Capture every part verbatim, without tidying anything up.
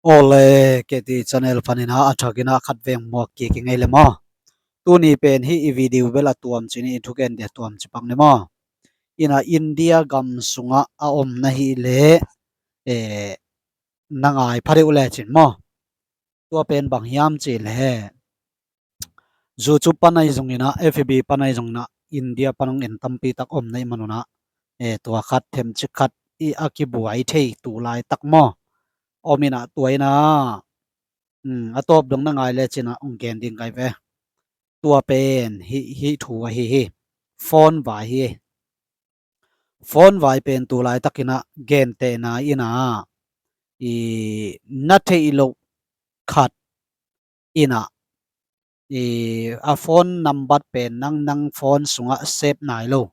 Awle, K T channel panin a thakin a khat veng muak kik i ngei le maw? Tuni pen hih i video bel a tuam ci ni, i thugen dia tuam ci pak ni maw? Ina India gam sungah a om na hih leh, eh, na ngai pha deuh lecin maw? Tua pen bang hiam cih leh YouTube pan ahi zongin a, F B pan ahi zongin a, India pan hong en tampi tak om na hih manun a, eh, tua khat themcik khat i a kibuai thei tu laitak maw? Om in a tua in a, um, a tawp dong na ngai lecin a hong gen ding kai ve. Tua pen hih, hih thu ahi hi. Phone vai hi. Phone vai pen tu laitakin a gentehna in a, i na theih loh khat in a, i a phone number pen nang, nang phone sungah save nai lo,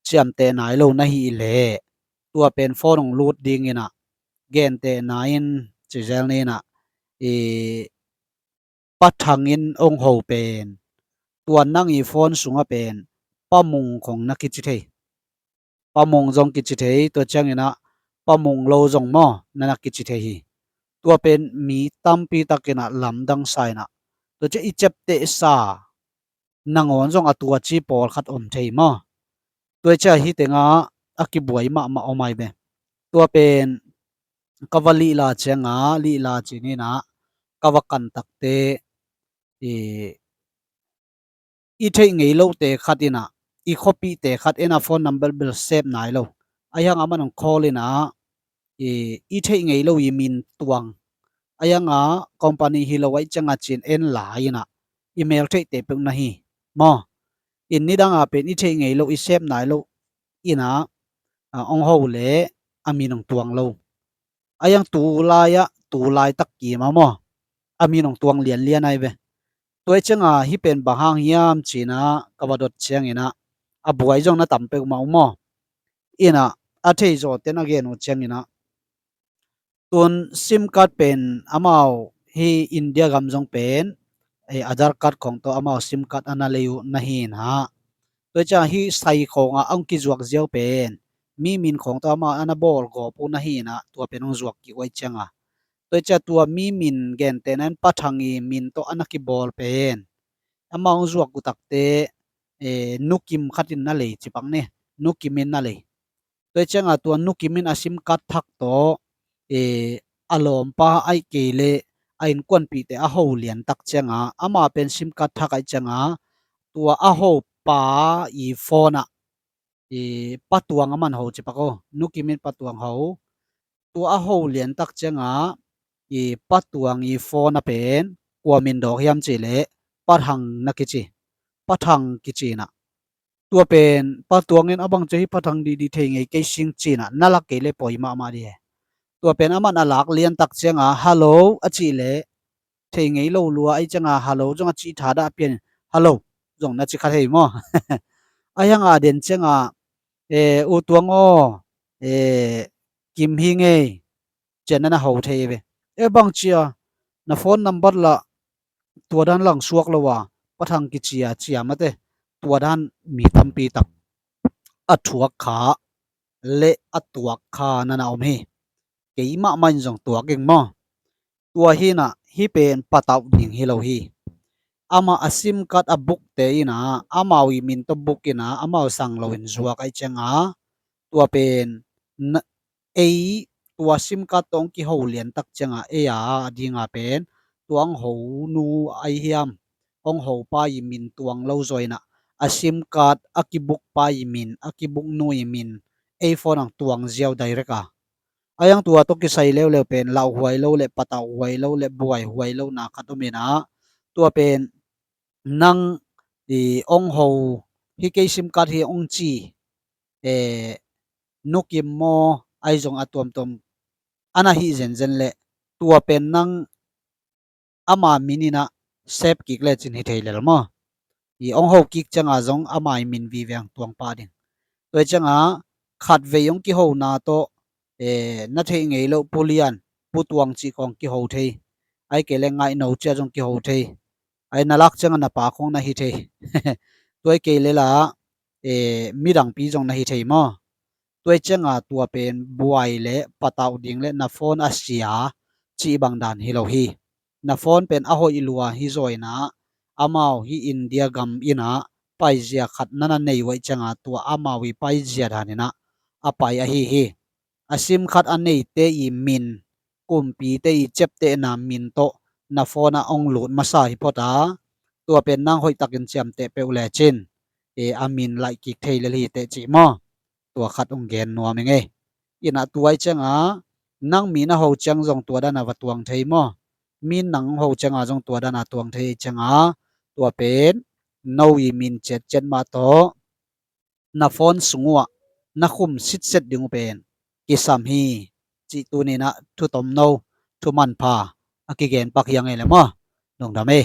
ciamteh nai lo na hih leh, tua pen phone hong lut dingin a, gentehna in ci zel ni in a, i Pa Thang in hong ho pen, tua nang i phone sungah pen Pa Mung khong na kici thei. Pa Mung zong kici thei, tua ciangin a Pa Mung lo zong maw, na na kici thei hi. Tua pen mi tampi takin a lamdang sa in a, tua ciang i ciaptehsa nangawn zong a tua ci pawlkhat om thei maw? Tua ciang hih tengah a kibuai mahmah om ai ve. Tua pen ka va lihla ciang a, lihla ci ni in a, ka va kan takte, i, i theih ngei lohte khat in a, i khuapihte khat in a phone number bel save nai lo. Ahi hang a man hong call in a, i, i theih ngei lo i min tuang. Ahi hang a company hi lo ahih ciang a ci-in en lai in a, i mel theihte peuh na hi maw? In nidang a pen i theih ngei lo, i save nai lo in a, a, hong ho leh a min hong tuang lo. Ahi hang tu lai-ah, tu laitak kim a maw, a min hong tuang lianlian ai ve. Tua ahih ciang a hih pen bang hang hiam ci in a ka va dot ciangin a, a buai zong na tam peuhmah uh maw? In a, a thei zawte na gen uh ciangin a, tun SIM card pen amau hih India gam zong pen, eh, Aadhaar card khong tawh amau SIM card a na lei uh na hi in a, tua ciang hih sai khong a hong kizuak ziau pen mi min khong tawh amau a na bawl gawp uh na hi in a, tua pen hong zuak kik uh ahih ciang a, tua ciang tua mi min gentehna in Pa Thang i min tawh a na kibawl pen amau hong zuak uh takte, eh, Nu Kim khat in na lei ci pak ni, Nu Kim in na lei. Tua ciang a tua Nu Kim in a SIM card thak tawh, eh, a lawmpa ahih kei leh a innkuanpihte a ho lian tak ciang a, ama pen SIM card thak ahih ciang a, tua a hopa i phone ah, i Pa Tuang a man ho ci pak aw, Nu Kim in Pa Tuang ho. Tua a ho lian tak ciang a, i Pa Tuang i phone a pen kua min dawk hiam cih leh Pa Thang na kici, Pa Thang kici in a. Tua pen Pa Tuang in a bang ci hih Pa Thang didi thei ngei kei sing ci in a, na lak kei leh poi mahmah di hi. Tua pen a man a lak lian tak ciang a, "Hello," a cih leh thei ngei lo lua ahih ciang a, "Hello," zong a cih thadah pian in, "Hello," zong na ci kha thei maw? Ahi hang a den ciang a, "Eh, U Tuang aw, eh, Kim hi ngei," ci-in na na ho thei ve. "Eh, bang ci a, na phone number lah tua dan lang suak lo a, Pa Thang kici a," ci a mate, tua dan mi tampi tak a thuak kha leh a tuak kha na na om hi. Kei mahmah in zong tuak ing maw? Tua hi in a, hih pen patauh ding hi lo hi. Amah a SIM card a bukte in a, amau i min tawh buk in a, amau sang lo in zuak ahih ciang a, tua pen na, ei, tua SIM card tawh hong kiho lian tak ciang a, ei a, a ding a pen tua hong ho nu ahi hiam, hong ho pa i min tuang lo zaw in a, a SIM card a kibuk pa i min, a kibuk nu i min, ei phone ah hong tuang ziau direct a. Ahi hang tua tawh kisai leuleu pen lauhuai lo leh, patauhuai lo leh, buaihuai lo na khat om in a, tua pen nang, i, hong ho, hih kei SIM card hi hong ci, eh, Nu Kim maw, ahi zong a tuamtuam a na hih zenzen leh, tua pen nang ama min in a save kik lecin hi thei lel maw? I hong ho kik ciang a zong ama i min vive hong tuang pah ding. Tua ciang a khatvei hong kihona tawh, eh, na theih ngei loh Pu Lian, Pu Tuang cih khong kiho thei. Ahih kei leh Ngaihno ci a zong kiho thei. Ahi na lak ciang a na pa khong na hi thei. Tua ahih kei leh lah, eh, midangpi zong na hi thei maw? Tua ciang a tua pen buai leh patauh ding leh na phone a sia, cih bang dan hi lo hi. Na phone pen a hoih lua hi zaw inah, amau hih India gam inah paizia khat na na nei uh ahih cianga tua amau i paizia dan inah a pai ahi hi. A sim khat a neite i min, kumpite i ciaptehna min tawh na phone ah hong lut masa hi phot a, tua pen nang hoihtakin ciamteh peuh lecin, e, a min laih kik thei lel hi teh cih maw? Tua khat hong gen nuam ing ei. Inah tua ahih cianga nang min a ho ciang zong tua dana va tuang thei maw? Min nang ho cianga zong tua dana tuang thei ahih cianga tua pen no i min ciatciat mah tawh na phone sung uh ah na khum sitset ding uh pen kisam hi, cih tuninah thu tomno, thu manpha a kigen pak hi a ngei le maw? Lungdam ei.